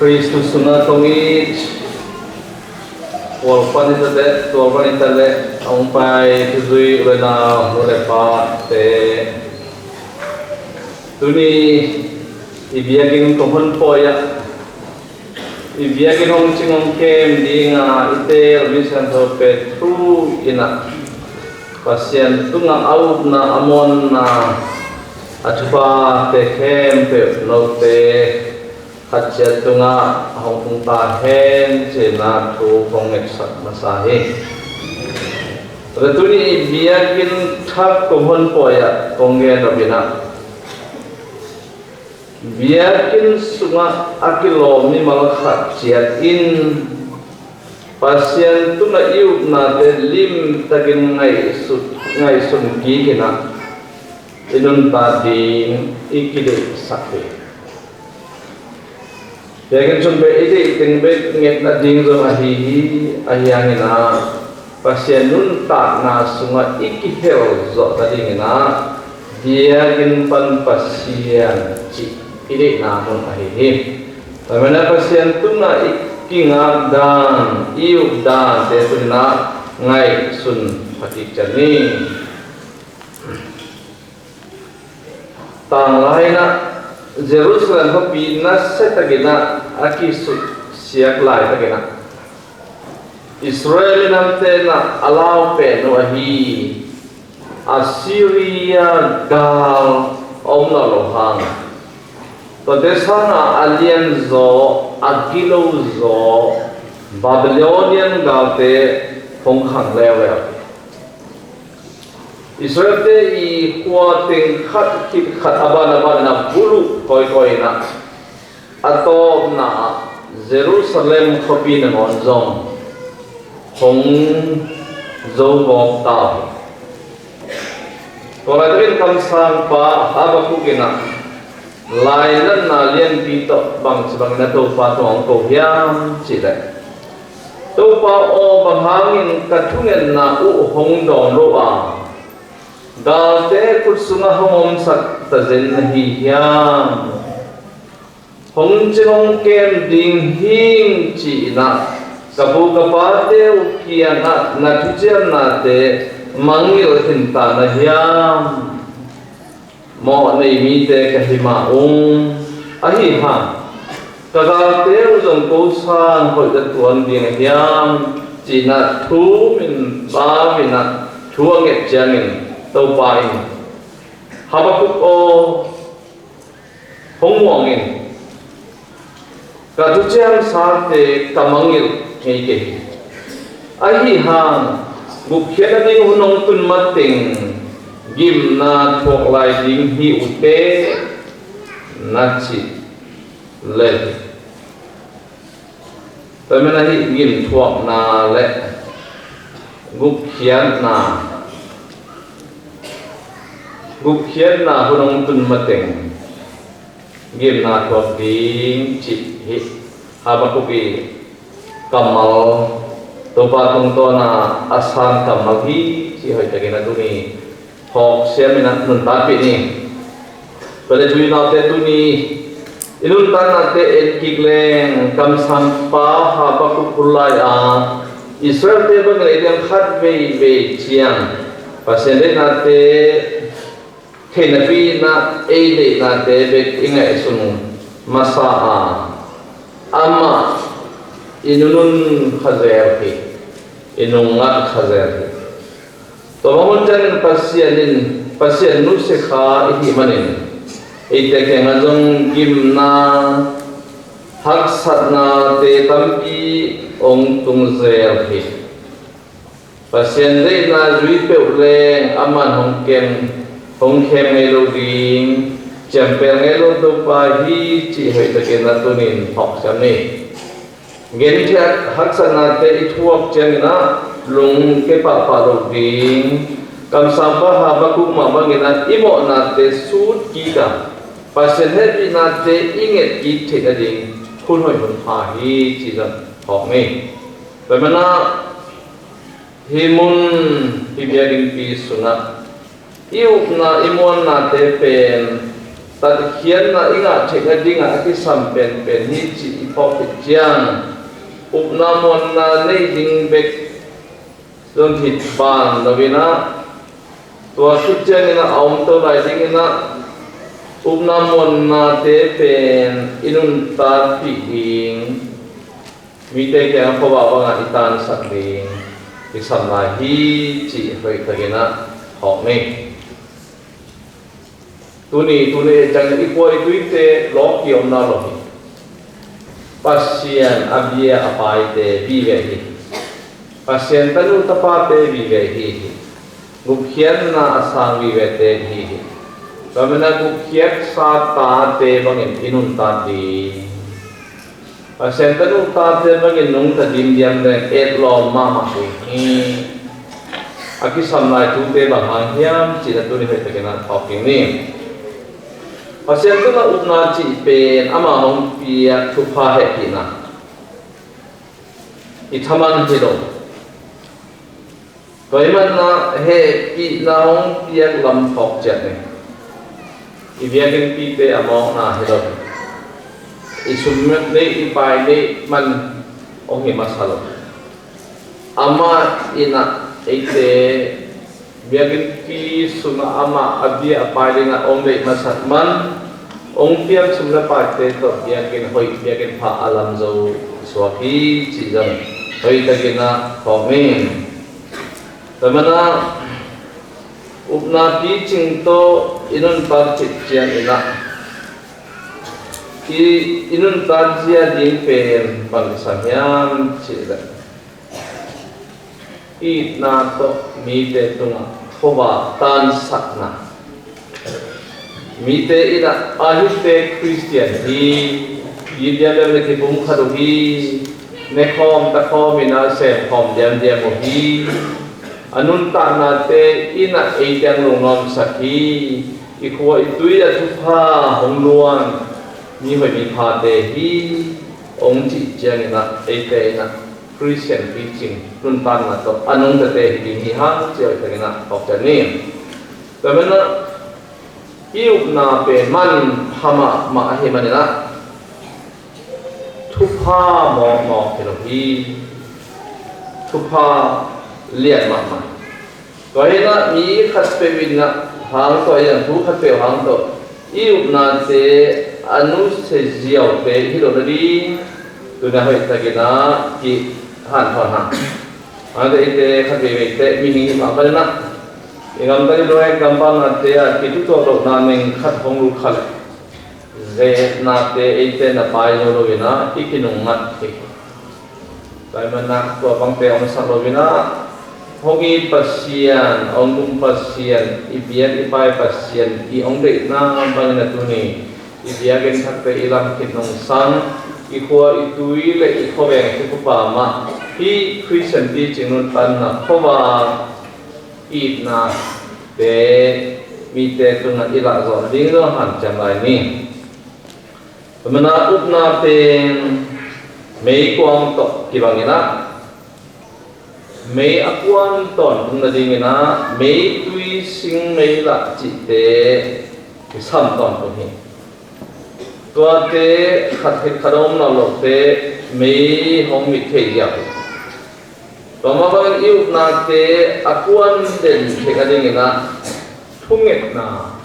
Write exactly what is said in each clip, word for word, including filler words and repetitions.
Kristu sungah kong it, tual pan i ta leh, tual pan i ta leh, a hong pai thuzui u le nau, nu le pate, tuni i biakinn kong hon pawi ah, i biakinn hong cing hong kem dinga i teel Misiangtho Petru in ah Pasian tungah a upna, a muanna, a thuphate khempeuh note khat ciat tungah a hong tung ta hen ci-in ah thu kong ngetsak masa hi. Tua tuni i biakinn thak kong hon pawi ah kong gen nop in ah, biakinn sungah a kilawm mimal khat ciat in Pasian tungah i upnate limtakin ngaihsut, ngaihsun kik in ah i nuntak ding i kideihsak hi. Biakinn sung bek i deih teng bek ngetna ding zong ahi hi. Ahi hangin ah Pasian nuntakna sungah i kihel zawh nadingin ah biakinn pan Pasian cih i deihna mun ahi hi. Tua manin ah Pasian tungah i kingak dan, i up dante tuni-in ah ngaihsun pha kik ciat ni. Tanglai in ah Jerusalem khuapi nasia takin ah a kisuksiak laitakin ah Israel minamte in ah a lau pen uh ahi Assyria gal a om nawn lo hang, tuate sangin a lianzaw, a gilozaw Babylonian galte hong khang leuleu. Israelte i khua teng khat khit khat a ban a ban in a buluh kawikawi in ah, a tawpna ah Jerusalem khuapi nangawn zong hong zo gawp ta uh hi. Tua laitakin kamsangpa Habakkuk in ah lainatna lianpi tawh bangci bangin ah Topa tungah hong ko hiam cih leh, Topa aw, bang hangin ka thungetna uh hong dawng lo a, galte khut sungah hong omsak tazen na hi hiam? Hong cing hong kem ding hing ci-in ah ka pu ka pate uh kiangah na thuciamnate mangngilh khin ta na hiam? Mawhnei mite ka hi mah ung, ahi hang ka galte uh zong ko sang hoih ka tuan ding a hiam? Ci-in ah thu min pau in ah thu a nget ciangin Topa in, Habakkuk aw, hong muang in, ka thuciamsate ka mangngilh ngei kei hi. Ahi hang gupkhiatna ding hun hong tun mateng gimna thuak lai ding hi uh teh, na cih lel hi. Tua manin ah hih gimthuakna le gupkhiatna, gupkhiatna hun hong tun mateng gimna thuak ding cih hih Habakkuk i kammal, Topa tungtawn a a san kammal hi cih hoihtakin a tuni phawk siamin a nuntakpih ni. Tua leh tuni naute, tuni i nuntaknate en kik leng kamsangpa Habakkuk hun lai-a Israelte bangin ei teng khat veivei ciang Pasian deihnate theihnapi in ah ei deihnate bek i ngaihsun masa a, amah i nunun kha zel hi, i nungngat kha zel hi. Tua bang hun ciangin Pasian in, Pasian nusia kha i hih manin eite kiangah zong gimna, haksatnate tampi hong tung zel hi. Pasian deihna zui peuh leng aman hong kem, hong khem ngei lo ding, ciampel ngei lo Topa hi cih hoihtakin a tunin phawk siam ni. Gentheih haksatnate i thuak ciangin ah lungke pahpah lo ding, kamsangpa Habakkuk mah bangin ah i mawhnate sut kik a, Pasian hehpihnate i nget kik theih nading hun hoih hun pha hi cih zong phawk ni. Tua manin ah hih mun, hih biakinnpi sungah i upna, i muannate pen tatkhiatna i ngah theih nadingah a kisam penpen hi cih i phawk khit ciang, upna muanna nei ding bek zong hi ban lo in ah, tua khit ciangin ah a om to lai dingin ah, upna muannate pen i nuntakpih ding, mite kiangah khuavak bangah i tansak ding kisam lai hi cih hoihtakin ah phawk ni. Tuni, tuni ciangin i khua i tuite lawki omna lo hi. Pasian a bia a paite vive hi. Pasian tanu tapate vive hi hi. Gupkhiatna a sang vivete hi hi. Tua manin ah gupkhiatsa tate bangin i nuntak ding. Pasian tanu tate bangin nungta dimdiam leng etlawm mahmah ding hi. A kisam lai tute bang hang hiam cih na tuni hoihtakin ah phawk ding ni. Pasian tungah upna cih pen ama hong piak thupha hehpihna i thaman hi lo. Tua ahih manin ah hehpihna hong piak lam phawk ciat ni. I biakinnpite a mawkna hi lo. I sum nei, i pai nei man hong hi masa lo. Amah in ah eite biakinnpi sungah amah a bia a pai dingah hong deih masak man, hong piak sum le paite tawh biakinn hoih, biakinn pha a lam zo suak hi cih zong hoihtakin ah phawk ni. Tua manin ah upna picing tawh i nuntak khit ciangin ah, i, i nuntak zia ding pen bang kisam hiam cih leh, itna tawh mite tungah khuavak tansakna. Mite in ah a hihte Khristian hi, i diamdiam le kipumkhat uh hi, nekhawm takhawm in ah semkhawm diamdiam uh hi. A nuntaknate in ah eite hong lungnuamsak hi. I khua i tui a thupha hong luan mi hoih mi phate hi, hong cih ciangin ah eite in ah Khristian picing nuntakna tawh a nungtate hi ding hi hang cih hoihtakin ah phawk ciat ni. Tua manin ah i upna pen manpha mahmah ahih manin ah thupha mawkmawk hi lo hi. Thupha lian mahmah. Tua hi in ah mi khatpeuh in ah hang tawh, i thu khatpeuh hang tawh i upnate a nusia ziaute hi lo nading tuni a hoihtakin ah kihanthawn hang. Hangte eite khat veiveite mihing hi mah panin ah i gamtat i luai gampamnate ah kitutuak lohna ning khat hong lut kha leh, zetnate eite na pai zo lo in ah i kinungngat hi. Tua ahih manin ah tua bangte omsak lo in ah, hong it Pasian, hong dum Pasian, i biak i pai Pasian i hong deihna bangin ah tuni i biakinn thakte i lam khit nungsang, i khua i tui le i khuaveng i khuapam ah hih Khristian picing nuntakna khuavak itnate mite tungah i lahzawh ding zong hanciam lai ni. Tua manin ah upna pen meikuang tawh kibang in ah, mei a kuan tawntung nadingin ah meitui, sing, meilah cihte kisam tawntung hi. Tuate khat khit khat a om nawn lote mei hong mit thei ziau hi. Tua mah bangin i upnate a kuan den theih nadingin ah thungetna,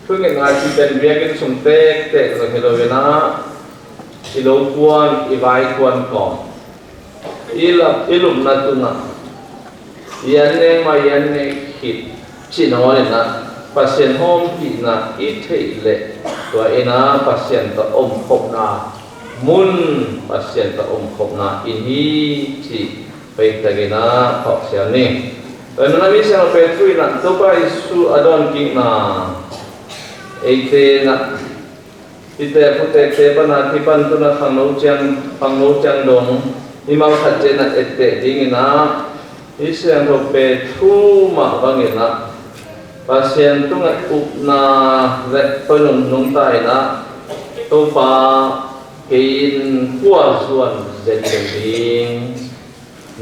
thungetna cih pen biakinn sung tektek zong hi lo in ah, i lo kuan, i vai kuan kawm, i lap, i lupna tungah i an nek mah, i an nek khit cih nangawn in ah Pasian hawmpihna i theih leh, tua in ah Pasian tawh omkhopna mun, Pasian tawh omkhopna inn hi cih hoihtakin ah phawk siam ni. Tua ahih manin ah Misiangtho Peter in ah Topa Jesu a dawnkikna, eite in ah hihte a khutekte pan a kipan tun a khangno ciang, khangno ciang dong mimal khat ciat in ah etteh dingin ah, Misiangtho Peter mah bangin ah Pasian tungah upna le khuanung nungta in ah, Topa, kei in kua zuan zenzen ding,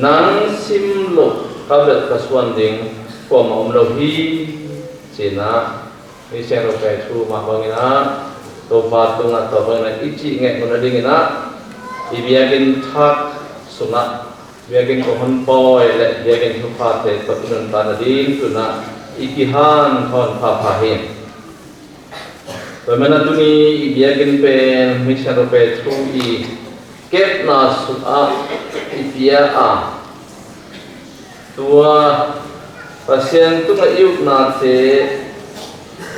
nang sim loh ka belh ka suan ding kuamah om lo hi, ci-in ah Ni siang lo kai thu mah bangin ah, Topa tungah tua bangin ah i cih ngeh ngun a dingin ah, i biakinn thak sungah biakinn kong hon pawi le biakinn thuphate tawh i nuntak nading tu-in ah i kihanthawn phapha hi. Tua manin ah tuni i biakinn pen Misiangtho Petru i kepna sungah i pia a, tua Pasian tungah i upnate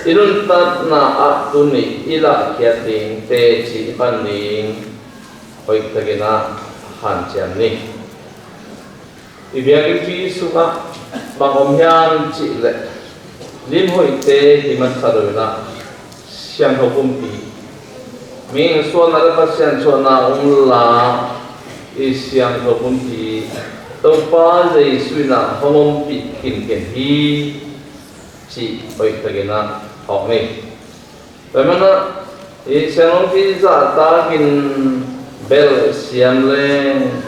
i nuntakna ah tuni i lahkhiat ding teci i pan ding hoihtakin ah hanciam ni. I biakinn sungah bang om hiam cih leh limhoihte hi masa lo-in ah, siangtho pumpi, mihing suahna le Pasian suahna om la, i siangtho pumpi Topa Jesu in ah hong ompih khinken hi cih hoihtakin ah thawk ni. Tua manin ah i siangtho pumpi zahtakin belh siam leng,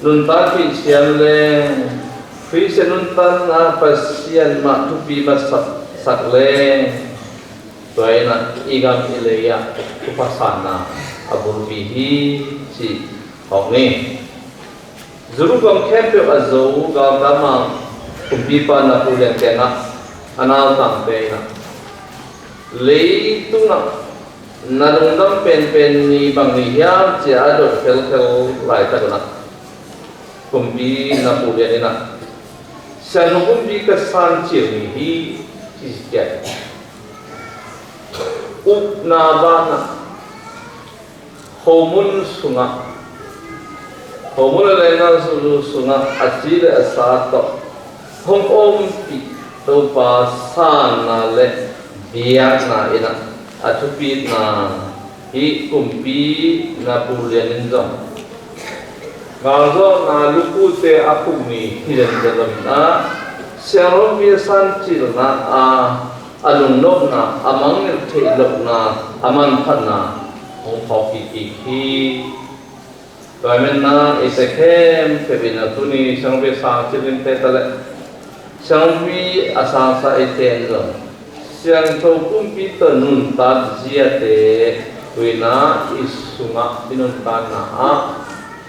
nuntakpih siam leng, Khristian nuntakna Pasian mah thupi masa sak leng, tua in ah i gam i lei ah thupha sanna a bulpi hi cih thawk ni. Jerusalem khempeuh a zo galkap a kumpipa Napoleon kiangah a nautangte in ah, leitungah na lungdam penpen ni bang ni hiam, ci-a a dot khelkhel laitak un ah, kumpi Napoleon in ah, siangtho pumpi ka san cil ni hi, ci ciat. Upna banah khomun sungah, khomun le leenggahzu sungah a ci le a sa tawh hong ompih Topa sanna le biakna in ah a thupitna hi. Kumpi Napoleon in zong galzawhna lukute a khuk ni hi zenzen lo-in ah, siangtho pumpi a san cilna a, a lungnopna, a mangngilh theih lohna, a manphatna hong phawk kik hi. Tua manin ah eite khempeuh in ah tuni siangtho pumpi a san cil dingte ta leh, siangtho pumpi a sansa eite in zong siangtho pumpi tawh nuntak ziate tu-in ah i sungah i nuntakna ah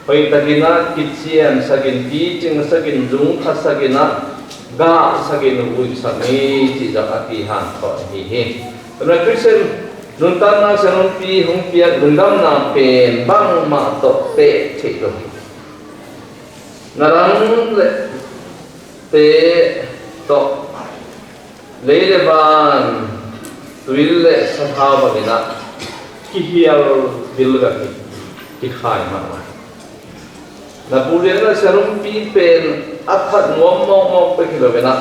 hoihtakin ah kiciansakin, kicingsakin, zungkhatsakin ah gahsakin, vuisak ni cih zong a kihanthawn ahi hi. Tua manin ah Khristian nuntakna siangtho pumpi hong piak lungdamna pen bangmah tawh teh theih lo hi. Na dang le te tawh, lei le van, tuipi le sathau bangin ah kihial bilgak hi, kikhai mahmah. Napoleon in ah siangtho pumpi pen a that nuam mawkmawk bek hi lo-in ah,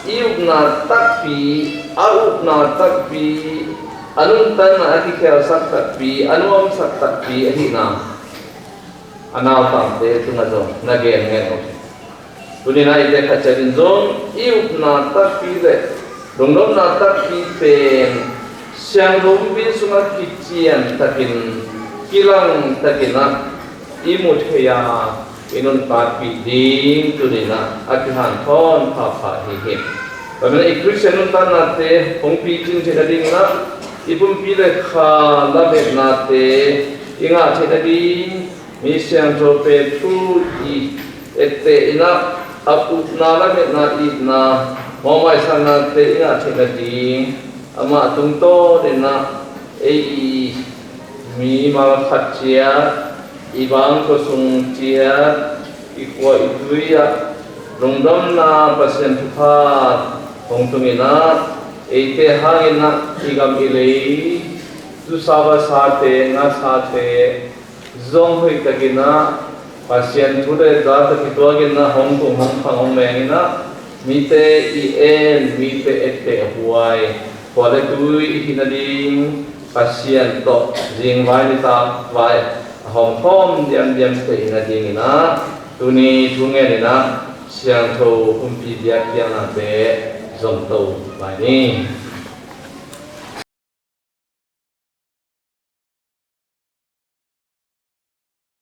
i upna takpi, a upna takpi, a nuntakna a kikhelsak takpi, a nuamsak takpi ahihna a nautangte tungah zong na gen ngen uh hi. Tuni-in ah eite khat ciat in zong i upna takpi le lungnopna takpi pen siangtho pumpi sungah kician takin, kilang takin ah i mu thei a, i nuntakpih ding tuni-in ah a kihanthawn phapha hi hi. Tua manin ah i Khristian nuntaknate hong picing theih nadingin ah i pumpi le kha lametnate i ngah theih nading, Misiangtho Petru i etteh in ah a upna, lametna, itna, mawhmaisaknate i ngah theih nading, amah tungtawnin ah ei i mimal khat ciat, i bangkua sung ciat, i khua i tui ah lungdamna Pasian thupha hong tungin ah, eite hangin ah i gam i lei, zusa vasate, ngasate zong hoihtakin ah Pasian thu le za tawh kituakin ah hong tung hong khang hong mengin ah, mite i en, mite etteh huai, khua le tui i hih nading, Pasian tawh zingvai nitakvai a hawmkhawm diamdiam theih nadingin ah, tuni thungen in ah siangtho pumpi biakpiaknate zomto lai ni.